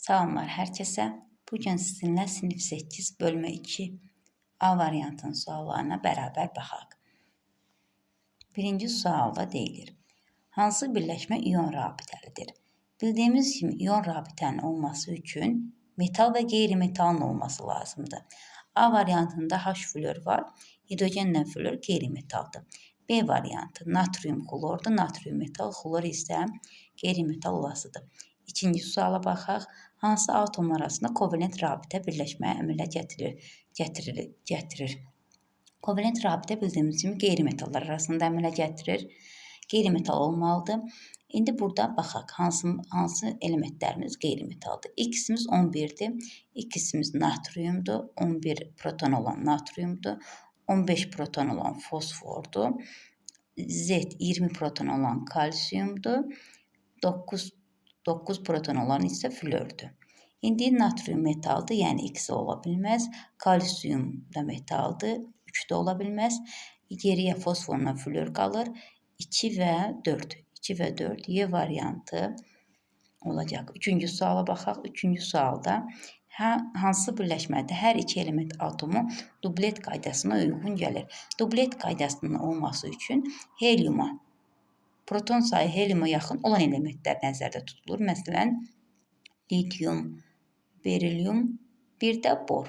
Salamlar hər kəsə. Bugün sizinlə sinif 8 bölmə 2 A variantının suallarına bərabər baxaq. Birinci sualda deyilir: hansı birləşmə ion rabitəlidir? Bildiyimiz kimi ion rabitənin olması üçün metal və qeyri-metalın olması lazımdır. A variantında H flor var. Hidrogenlə flor qeyri-metaldır. B variantı natrium xlordur. Natrium metal, xlor isə qeyri-metal olasıdır. İkinci suala baxaq. Hansı atomlar arasında kovalent rabitə birləşməyə əmələ gətirir? Kovalent rabitə bildiyimiz kimi qeyri-metallar arasında əmələ gətirir. Qeyri-metal olmalıdır. İndi burada baxaq hansı elementlərimiz qeyri-metaldır. X-imiz 11-dir. X-imiz natriumdur. 11 proton olan natriumdur. 15 proton olan fosfordur. Z 20 proton olan kalsiumdur. 9 proton olan isə flordur. İndi natrium metaldır, yəni X ola bilməz. Kalsium da metaldır, 3 də ola bilməz. Geriyə fosforla flor qalır. 2 və 4. 2 və 4 Y variantı olacaq. Üçüncü suala baxaq. Üçüncü sualda hansı birləşmədə hər iki element atomu dublet qaydasına uyğun gəlir? Dublet qaydasının olması üçün heliuma, proton sayı heliuma yaxın olan elementlər nəzərdə tutulur. Məsələn, litium, berilium, bir də bor.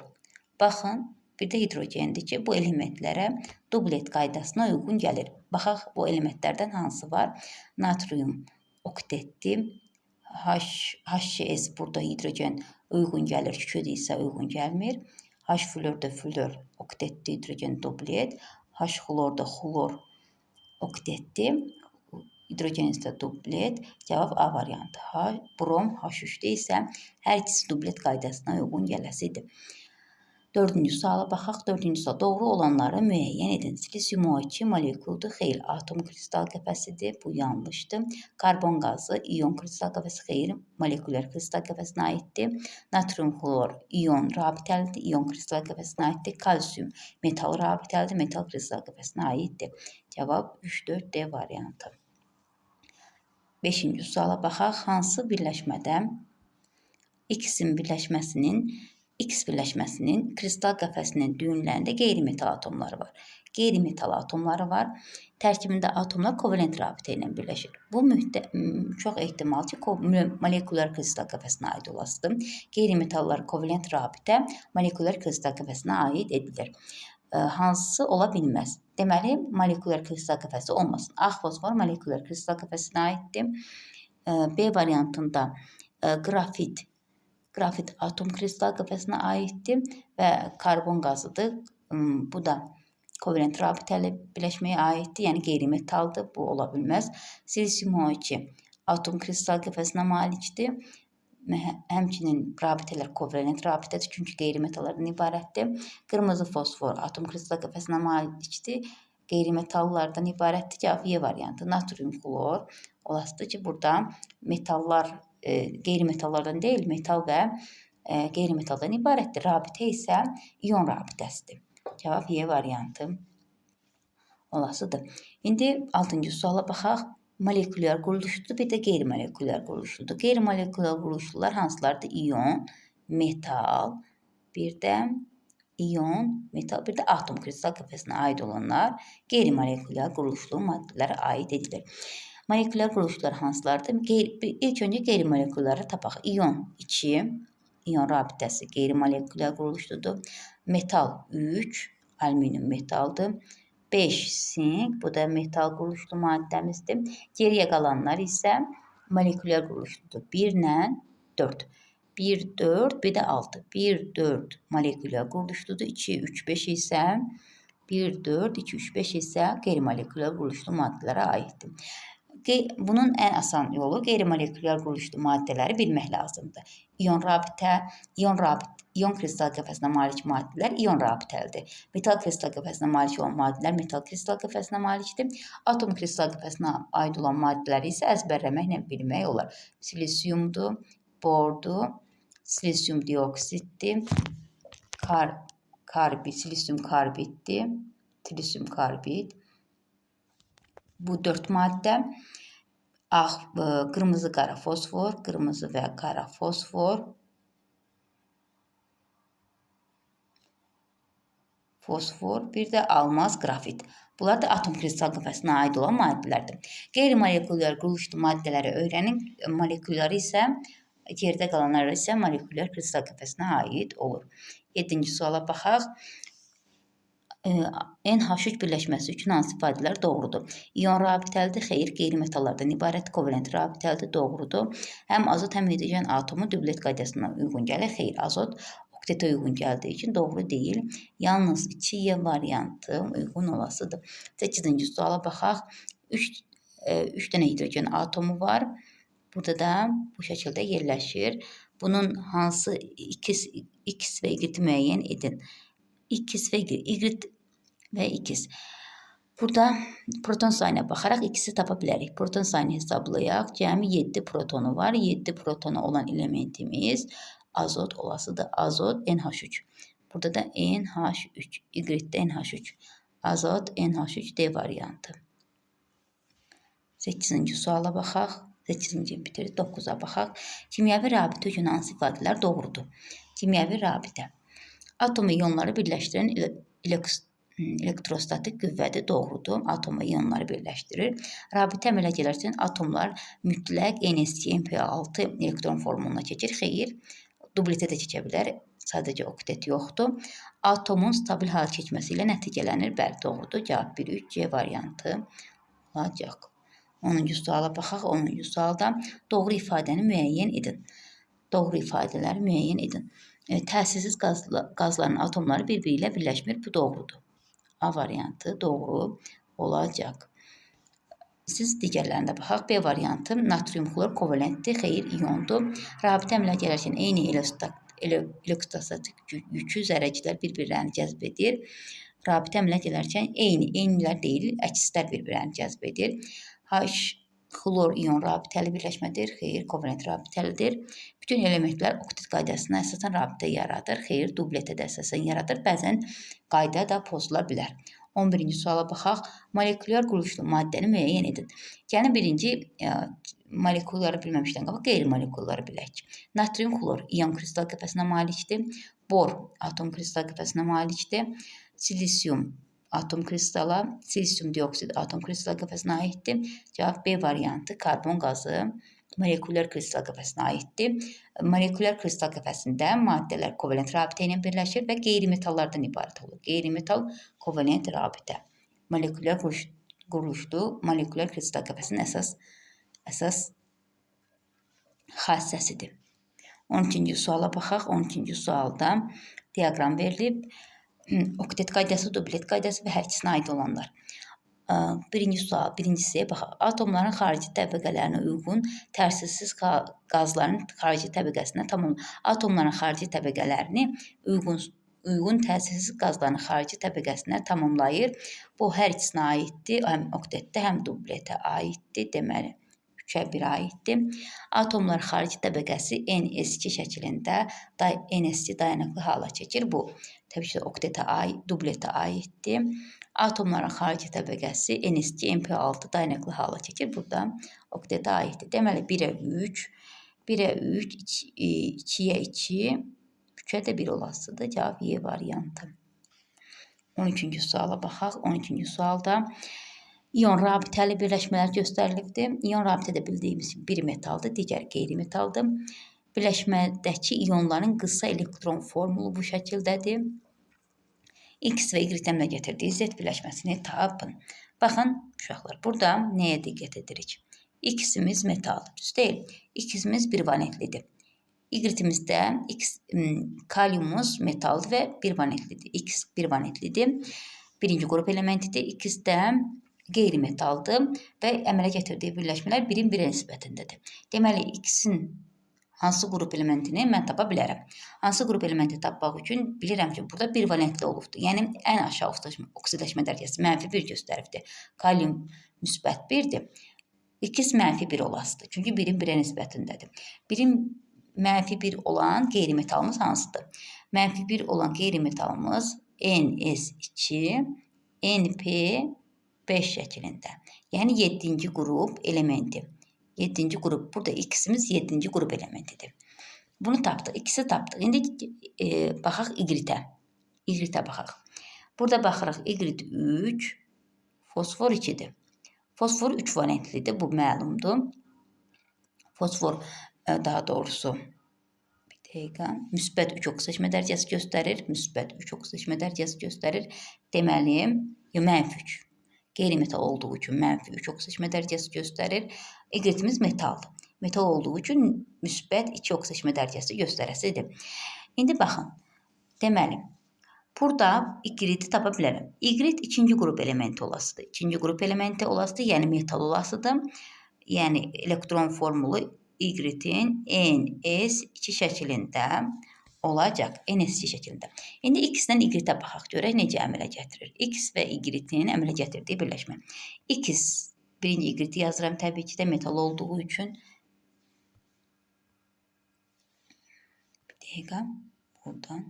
Baxın, bir də hidrogendir ki, bu elementlərə dublet qaydasına uyğun gəlir. Baxaq, bu elementlərdən hansı var? Natrium oktetdir. HCS burada hidrogen uyğun gəlir, Q isə uyğun gəlmir. H florda flor oktetdir, hidrogen dublet. H xlorda xlor oktetdir. Hidrogen isə dublet. Cavab A variantı. H, brom H3-də isə hər ikisi dublet qaydasına uyğun gələsidir. Dördüncü suala baxaq. Dördüncü sual. Doğru olanları müəyyən edin. Silisium O2 molekuldur. Xeyr, atom kristal qəfəsidir. Bu yanlışdır. Karbon qazı ion kristal qəfəsi xeyr, molekulyar kristal qəfəsinə aiddir. Natrium xlor ion rabitəlidir. İon kristal qəfəsinə aiddir. Kalsium metal rabitəlidir. Metal kristal qəfəsinə aiddir. Cavab 3, 4, D variantı. Beşinci suala baxaq. Hansı birləşmədə X-in birləşməsinin X birləşməsinin kristal qəfəsinin düyünlərində qeyri-metal atomları var. Qeyri-metal atomları var. Tərkibində atomlar kovalent rabitə ilə birləşir. Bu çox ehtimal ki, molekulyar kristal qəfəsinə aid olasıdır. Qeyri-metallar kovalent rabitə molekulyar kristal qəfəsinə aid edilir. Hansı ola bilməz? Deməli, molekulyar kristal qəfəsi olmasın. A fosfor molekulyar kristal qəfəsinə aiddir. B variantında qrafit atom kristal qəfəsinə aiddir və karbon qazıdır. Bu da kovalent rabitəli birləşməyə aiddir, yəni qeyri-metaldır. Bu ola bilməz. Silisium O2 atom kristal qəfəsinə malikdir. Həmçinin rabitələr kovalent rabitədir, çünki qeyri-metallardan ibarətdir. Qırmızı fosfor atom kristal qəfəsinə malikdir. Qeyri-metallardan ibarətdir. Cavab Y variantı. Natrium xlor olasıdır ki, burada metallar qeyri-metallardan deyil, metal və qeyri-metaldan ibarətdir. Rabitə isə ion rabitəsidir. Cavab Y variantı olasıdır. İndi 6-cı suala baxaq. Molekulyar quruluşludur, bir də qeyri-molekulyar quruluşludur. Qeyri-molekulyar quruluşlular hansılardır? İon, metal, bir də ion, metal, bir də atom kristal qəfəsinə aid olanlar qeyri-molekulyar quruluşlu maddələrə aid edilir. Molekulyar quruluşlar hansılardır? İlk öncə qeyri-molekulyarı tapaq. İon 2, ion rabitəsi qeyri-molekulyar quruluşludur. Metal 3, alüminium metaldır. 5 sink, bu da metal quruluşlu maddəmizdir. Geriyə qalanlar isə molekulyar quruluşludur. 1 ilə 4. 1, 4, bir də 6. 1, 4 molekulyar quruluşludur. 2, 3, 5 isə 1, 4, 2, 3, 5 isə qeyri-molekulyar quruluşlu maddələrə aiddir. Bunun ən asan yolu qeyri-molekulyar quruluşlu maddələri bilmək lazımdır. İon rabitə, ion kristal qəfəsinə malik maddələr ion rabitəlidir. Metal kristal qəfəsinə malik olan maddələr metal kristal qəfəsinə malikdir. Atom kristal qəfəsinə aid olan maddələri isə əzbərləməklə bilmək olar. Silisiumdur, bordur, silisium dioksiddir, silisium karbiddir, silisium karbid. Bu 4 maddə. Ağ, qırmızı qara fosfor, qırmızı və qara fosfor, fosfor, bir də almaz, qrafit. Bunlar da atom kristal qəfəsinə aid olan maddələrdir. Qeyri-molekulyar quruluşlu maddələri öyrənin. Molekulyarı isə, geridə qalanlar isə molekulyar kristal qəfəsinə aid olur. 7-ci suala baxaq. NH3 birləşməsi üçün hansı ifadələr doğrudur? İyon rabitəlidir, xeyr, qeyri-metallardan ibarət kovalent rabitəlidir, doğrudur. Həm azot, həm hidrogen atomu dublet qaydasına uyğun gəlir, xeyr, azot oktetə uyğun gəldiyi üçün doğru deyil. Yalnız 2Y variantı uyğun olasıdır. 8-ci suala baxaq. 3 dənə hidrogen atomu var. Burada da bu şəkildə yerləşir. Bunun hansı X və Y müəyyən edin. X və Y, Y və X. Burada proton sayına baxaraq X-i tapa bilərik. Proton sayını hesablayaq. Cəmi 7 protonu var. 7 protonu olan elementimiz azot olasıdır. Azot NH3. Burada da NH3. Y-də NH3. Azot NH3 D variantı. 8-ci suala baxaq. 8-ci bitirdik. 9-a baxaq. Kimyəvi rabitə üçün hansı ifadələr doğrudur? Kimyəvi rabitə. Atom və iyonları birləşdirən elektrostatik qüvvədir, doğrudur. Atom və iyonları birləşdirir. Rabitə əmələ gələrkən atomlar mütləq NS2, NP6 elektron formuluna keçir. Xeyr, dubletə də keçə bilər. Sadəcə oktet yoxdur. Atomun stabil hala keçməsi ilə nəticələnir. Bəli, doğrudur. Cavab 1, 3, C variantı olacaq. 10-cu suala baxaq. 10-cu sualda doğru ifadəni müəyyən edin. Doğru ifadələri müəyyən edin. Təsirsiz qazların atomları bir-biri ilə birləşmir. Bu doğrudur. A variantı doğru olacaq. Siz digərlərinə baxaq. B variantı natrium xlor kovalentdir, xeyr, iyondur. Rabitə əmələ gələrkən eyni elektrostatik yükü zərrəciklər bir-birlərini cəzb edir. Rabitə əmələ gələrkən eynilər deyil, əkslər bir-birlərini cəzb edir. H xlor iyon rabitəli birləşmədir, xeyr, kovalent rabitəlidir. Bütün elementlər oktet qaydasına əsasən rabitə yaradır, xeyr, dubletə də əsasən yaradır. Bəzən qayda da pozula bilər. 11-ci suala baxaq. Molekulyar quruluşlu maddəni müəyyən edin. Gəlin birinci molekulları bilməmişdən qabaq qeyri-molekulları bilək. Natrium xlor iyon kristal qəfəsinə malikdir. Bor atom kristal qəfəsinə malikdir. Silisium atom kristala, silisium dioksid atom kristal qəfəsinə aiddir. Cavab B variantı karbon qazı molekulyar kristal qəfəsinə aiddir. Molekulyar kristal qəfəsində maddələr kovalent rabitə ilə birləşir və qeyri-metallardan ibarət olur. Qeyri-metal kovalent rabitə. Molekulyar quruluşlu molekulyar kristal qəfəsinin əsas xassəsidir. 12-ci suala baxaq. 12-ci sualda diaqram verilib. Oktet qaydası, dublet qaydası və hər ikisinə aid olanlar. Birinci sual, birincisiyə baxaq. Atomların xarici təbəqələrinə uyğun təsirsiz qazların xarici təbəqəsinə tamam. Atomların xarici təbəqələrini uyğun təsirsiz qazların xarici təbəqəsinə tamamlayır. Bu hər ikisinə aiddir. Həm oktetdə, həm dubletə aiddir. Deməli, 3-ə 1 aiddir. Atomlar xarici təbəqəsi NS2 şəklində NS2 dayanıqlı hala keçir. Bu təbii ki, oktetə aid, dubletə aiddir. Atomların xarici təbəqəsi NS2, NP6 dayanıqlı hala keçir. Burada oktetə aiddir. Deməli, 1-ə 3, 1-ə 3, 2-yə 2, 3-ə də 1 olasıdır. Cavab Y variantı. 13-cü suala baxaq. 13-cü sualda İyon rabitəli birləşmələr göstərilibdir. İyon rabitə də bildiyimiz kimi biri metaldır, digəri qeyri-metaldır. Birləşmədəki iyonların qısa elektron formulu bu şəkildədir. X və Y əmələ gətirdiyi Z birləşməsini tapın. Baxın, uşaqlar, burada nəyə diqqət edirik? X-imiz metaldır, düz deyil. X-imiz bir valentlidir. Y-imizdə X, kaliumumuz metaldır və bir valentlidir. X bir valentlidir. Birinci qrup elementidir. X də qeyri-metaldır və əmələ gətirdiyi birləşmələr birin birə nisbətindədir. Deməli, X-in hansı qrup elementini mən tapa bilərəm. Hansı qrup elementi tapmaq üçün bilirəm ki, burada bir valentli olubdur. Yəni, ən aşağı oksidləşmə dərəcəsi mənfi 1 göstəribdir. Kalium müsbət 1-dir. X mənfi 1 olasıdır. Çünki birin birə nisbətindədir. Birin mənfi 1 olan qeyri-metalımız hansıdır? Mənfi 1 olan qeyri-metalımız NS2, NP5 şəklində. Yəni 7-ci qrup elementi. 7-ci qrup. Burada X-imiz 7-ci qrup elementidir. Bunu tapdıq. X-i tapdıq. İndi baxaq Y-ə. Y-ə baxaq. Burada baxırıq Y3, fosfor 2-dir. Fosfor 3 valentlidir, bu məlumdur. Fosfor daha doğrusu bir dəqiqə, müsbət 3 oksidaşma dərəcəsi göstərir. Müsbət 3 oksidaşma dərəcəsi göstərir. Deməli, mənfi 3. Qeyri-metal olduğu üçün mənfi 3 oksidaşma dərəcəsi göstərir. Y-imiz metaldır. Metal olduğu üçün müsbət 2 oksidaşma dərəcəsi göstərəsidir. İndi baxın. Deməli, burada Y-i tapa bilərəm. Y ikinci qrup elementi olasıdır. İkinci qrup elementi olasıdır, yəni metal olasıdır. Yəni elektron formulu Y-in NS2 şəklində olacaq. NS2 şəklində. İndi X-dən Y-ə baxaq, görək necə əmələ gətirir. X və Y-in əmələ gətirdiyi birləşmə. X, birinci Y-i yazıram təbii ki də metal olduğu üçün. Bir dəqiqə, buradan.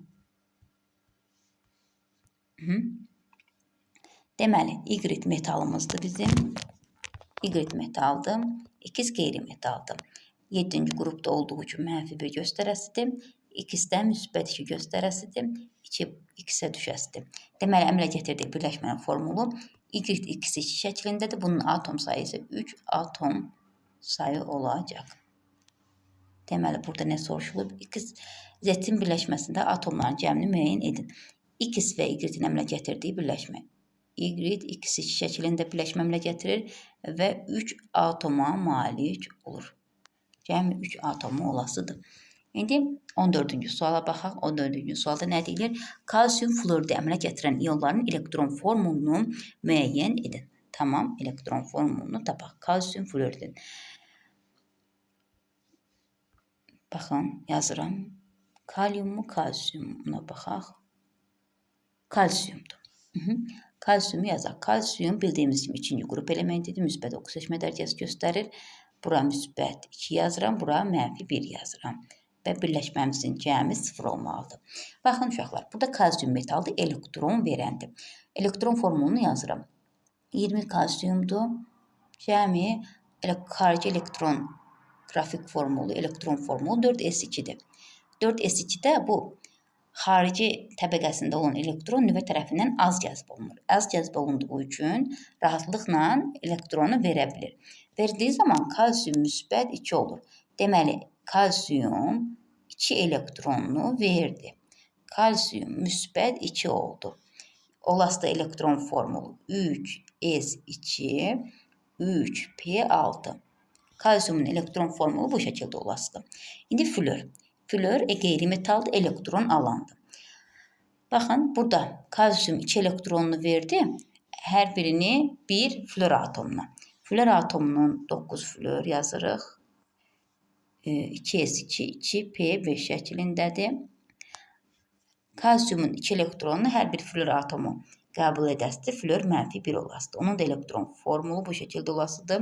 Deməli, Y metalımızdır bizim. Y metaldır. X qeyri-metaldır. 7-ci qrupda olduğu üçün mənfi 1 göstərəsidir. X-də müsbət 2 göstərəsidir. 2 X-ə düşəsidir. Deməli, əmələ gətirdiyi birləşmənin formulu Y X2 şəklindədir. Bunun atom sayısı 3 atom sayı olacaq. Deməli, burada nə soruşulub? X, Z-in birləşməsində atomların cəmini müəyyən edin. X və Y-in əmələ gətirdiyi birləşmə. Y, X2 şəklində birləşmə əmələ gətirir və 3 atoma malik olur. Cəmi 3 atomu olasıdır. İndi 14-cü suala baxaq. 14-cü sualda nə deyilir? Kalsium floridi əmələ gətirən ionların elektron formulunu müəyyən edin. Tamam, elektron formulunu tapaq. Kalsium floridin. Baxın, yazıram. Kalium mu, kalsiumuna baxaq. Kalsiumdur. Kalsiumu yazaq. Kalsium bildiyimiz kimi ikinci qrup elementidir. Müsbət oksidaşma dərəcəsi göstərir. Bura müsbət 2 yazıram, bura mənfi 1 yazıram. Və birləşməmizin cəmi 0 olmalıdır. Baxın uşaqlar, burada kalsium metaldır, elektron verəndir. Elektron formulunu yazıram. 20 kalsiumdur. Cəmi xarici elektron qrafik formulu, elektron formulu 4s2-dir. 4s2-də bu xarici təbəqəsində olan elektron nüvə tərəfindən az cəzb olunur. Az cəzb olunduğu üçün rahatlıqla elektronu verə bilir. Verdiyi zaman kalsium müsbət 2 olur. Deməli, kalsium 2 elektronunu verdi. Kalsium müsbət 2 oldu. Olası da elektron formulu 3s2, 3p6. Kalsiumun elektron formulu bu şəkildə olasıdır. İndi flor. Flor qeyri-metaldır, elektron alandır. Baxın, burada kalsium 2 elektronunu verdi. Hər birini bir flor atomuna. Flor atomunun 9 flor yazırıq. 2s2, 2p5 şəklindədir. Kalsiumun 2 elektronunu hər bir flor atomu qəbul edəsidir. Flor mənfi 1 olasıdır. Onun da elektron formulu bu şəkildə olasıdır.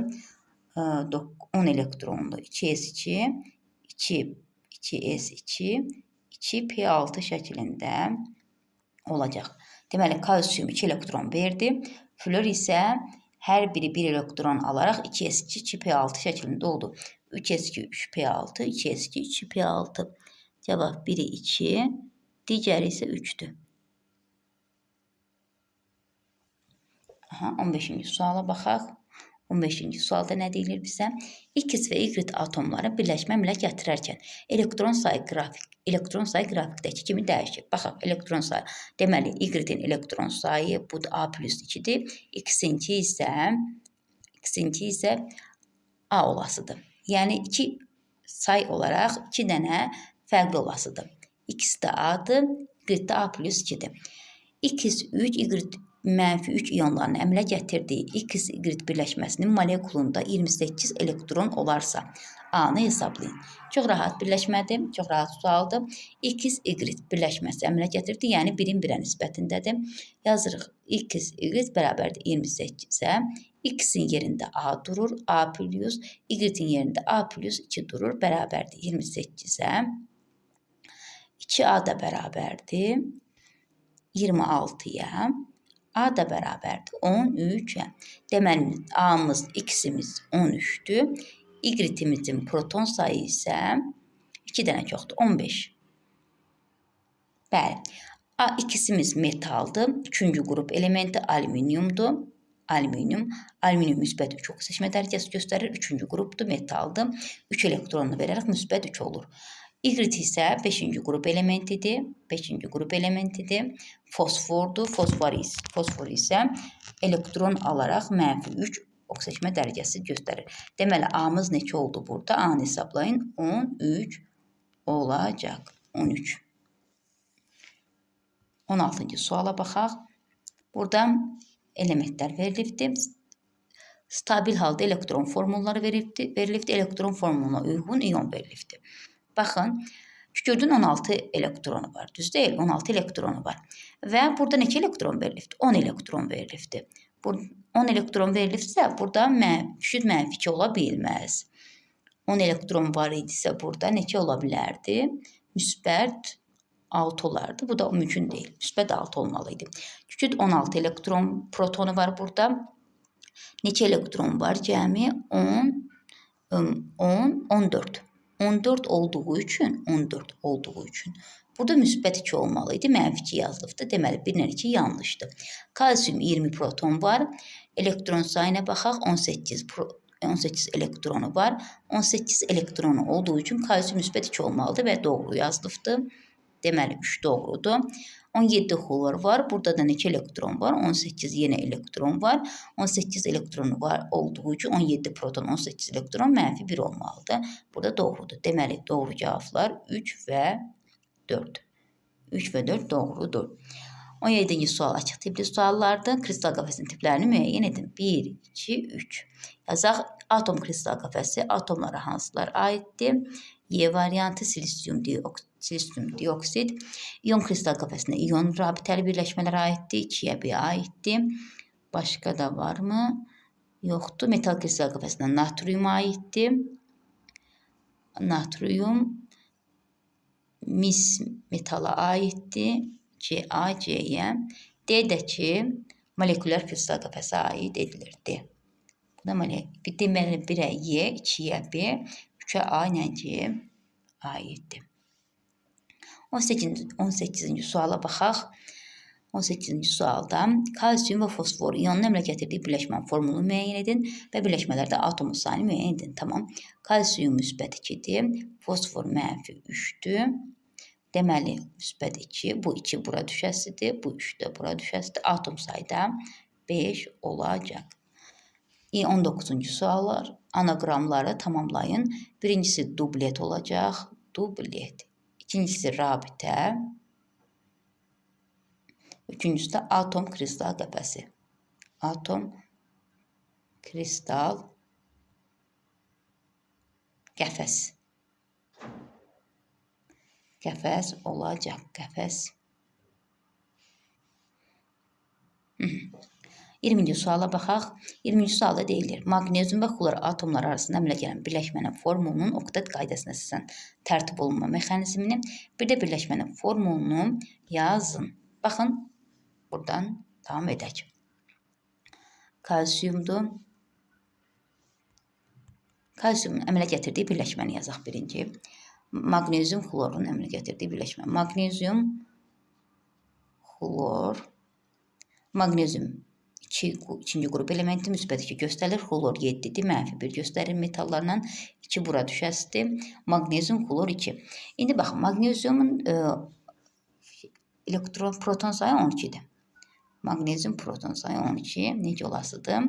10 elektronlu 2s2, 2, 2s2, 2p6 şəklində olacaq. Deməli, kalsium 2 elektron verdi. Flor isə hər biri 1 elektron alaraq 2s2, 2p6 şəklində oldu. 3s2, 3p6, 2s2, 2p6. Cavab biri 2, digəri isə 3-dür. Aha, 15-ci suala baxaq. 15-ci sualda nə deyilir bizə? X və Y atomları birləşmə əmələ gətirərkən elektron sayı qrafikdəki kimi dəyişir. Baxaq, elektron sayı. Deməli, Y-in elektron sayı bu da A plus 2-dir. X-inki isə A olasıdır. Yəni, iki say olaraq 2 dənə fərqli olasıdır. X də A-dır, Y də A plus 2-dir. X 3, Y mənfi 3 ionlarını əmələ gətirdiyi X-Y birləşməsinin molekulunda 28 elektron olarsa A-nı hesablayın. Çox rahat birləşmədir, çox rahat sualdır. X-Y birləşməsi əmələ gətirdi, yəni 1-in 1-ə nisbətindədir. Yazırıq X-Y bərabərdir 28-ə. X-in yerində A durur, A plus, Y-in yerində A plus 2 durur, bərabərdir 28-ə. 2A da bərabərdir 26-ya. A da bərabərdir 13-ə. Deməli, A-mız, X-imiz 13-dür. Y-imizin proton sayı isə 2 dənə çoxdur, 15. Bəli, A ikisimiz metaldır. Üçüncü qrup elementi alüminiumdur. Alüminium. Alüminium müsbət 3 oksidaşma dərəcəsi göstərir. Üçüncü qrupdur, metaldır. 3 elektronunu verərək müsbət 3 olur. Y isə 5-ci qrup elementidir. 5-ci qrup elementidir. Fosfordur. Fosfor isə elektron alaraq mənfi 3 oksidaşma dərəcəsi göstərir. Deməli, A-mız neçə oldu burada? A-nı hesablayın. 13 olacaq. 13. 16-cı suala baxaq. Burada elementlər verilibdir. Stabil halda elektron formulları verilibdir. Elektron formuluna uyğun ion verilibdir. Baxın, kükürdün 16 elektronu var. Düz deyil, 16 elektronu var. Və burada neçə elektron verilibdir? 10 elektron verilibdir. 10 elektron verilibsə, burada kükürd mənfi 2 ola bilməz. 10 elektron var idisə burada neçə ola bilərdi? Müsbət 6 olardı. Bu da mümkün deyil. Müsbət 6 olmalı idi. Kükürd 16 elektron protonu var burada. Neçə elektron var? Cəmi 10, 10, 14. 14 olduğu üçün, 14 olduğu üçün burada müsbət 2 olmalı idi. Mənfi 2 yazılıbdır. Deməli 1 ilə 2 yanlışdır. Kalsium 20 proton var. Elektron sayına baxaq. 18 elektronu var. 18 elektronu olduğu üçün kalsium müsbət 2 olmalıdır və doğru yazılıbdır. Deməli 3 doğrudur. 17 xlor var. Burada da neçə elektron var? 18 yenə elektron var. 18 elektronu var olduğu üçün 17 proton, 18 elektron mənfi 1 olmalıdır. Burada doğrudur. Deməli doğru cavablar 3 və 4. 3 və 4 doğrudur. 17-ci sual açıq tipli suallardır. Kristal qəfəsinin tiplərini müəyyən edin. 1, 2, 3. Yazaq atom kristal qəfəsi atomlara hansılar aiddir? Y variantı silisium dioksid. İyon kristal qəfəsinə iyon rabitəli birləşmələr aiddir. 2-yə B aiddir. Başqa da var mı? Yoxdur. Metal kristal qəfəsinə natrium aiddir. Natrium mis metala aiddir. Ca, C-yə. D-dəki molekulyar kristal qəfəsə aid edilir. D. Bu da deməli 1-ə Y, 2-yə B, 3-ə A ilə C aiddir. 18-ci suala baxaq. 18-ci sualda kalsium və fosfor ionun əmələ gətirdiyi birləşmənin formulunu müəyyən edin və birləşmələrdə atomun sayını müəyyən edin. Tamam. Kalsium müsbət 2-dir, fosfor mənfi 3-dür. Deməli, müsbət 2, bu 2 bura düşəsidir, bu 3 də bura düşəsidir. Atom sayı da 5 olacaq. 19-cu suallar. Anaqramları tamamlayın. Birincisi dublet olacaq. Dublet. İkincisi rabitə. Üçüncüsü də atom kristal qəfəsi. Atom kristal qəfəs. Qəfəs olacaq. Qəfəs. 20-ci suala baxaq. 20-ci sualda deyilir. Maqnezium və xlor atomları arasında əmələ gələn birləşmənin formulunun oktet qaydasına əsasən tərtib olunma mexanizmini, bir də birləşmənin formulunu yazın. Baxın, buradan davam edək. Kalsiumdur. Kalsiumun əmələ gətirdiyi birləşməni yazaq birinci. Maqnezium xlorun əmələ gətirdiyi birləşmə. Maqnezium xlor, maqnezium ikinci qrup elementi müsbət 2 göstərir. Xlor 7-dir, mənfi 1 göstərir metallarla. 2 bura düşəsidir. Maqnezium xlor 2. İndi baxın, maqneziumun elektron proton sayı 12-dir. Maqnezium proton sayı 12. Necə olasıdır?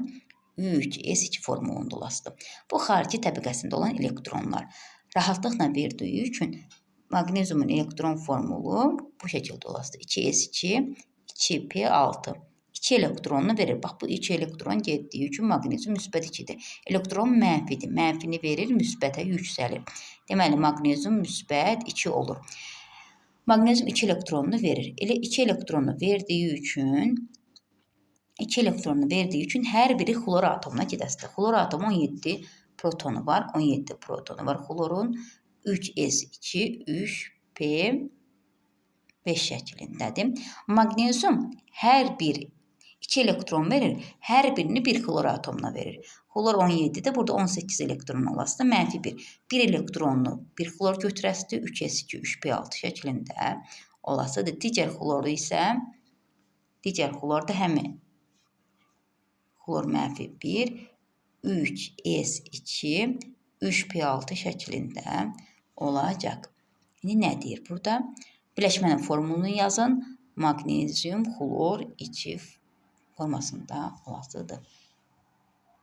3 S2 formulunda olasıdır. Bu xarici təbəqəsində olan elektronlar rahatlıqla verdiyi üçün maqneziumun elektron formulu bu şəkildə olasıdır. 2S2, 2P6. 2 elektronunu verir. Bax, bu 2 elektron getdiyi üçün maqnezium müsbət 2-dir. Elektron mənfidir. Mənfini verir, müsbətə yüksəlir. Deməli, maqnezium müsbət 2 olur. Maqnezium 2 elektronunu verir. Elə 2 elektronunu verdiyi üçün 2 elektronunu verdiyi üçün hər biri xlor atomuna gedəsidir. Xlor atomu 17 protonu var. 17 protonu var xlorun. 3S2, 3P5 şəklindədir. Maqnezium hər bir 2 elektron verir. Hər birini bir xlor atomuna verir. Xlor 17-dir. Burada 18 elektron olasıdır. Mənfi 1. 1 elektronunu bir xlor götürəsidir. 3S2, 3P6 şəklində olasıdır. Digər xloru isə digər xlor da həmin xlor mənfi 1 3S2 3P6 şəklində olacaq. İndi nə deyir burada? Birləşmənin formulunu yazın. Maqnezium xlor 2 formasında olasıdır.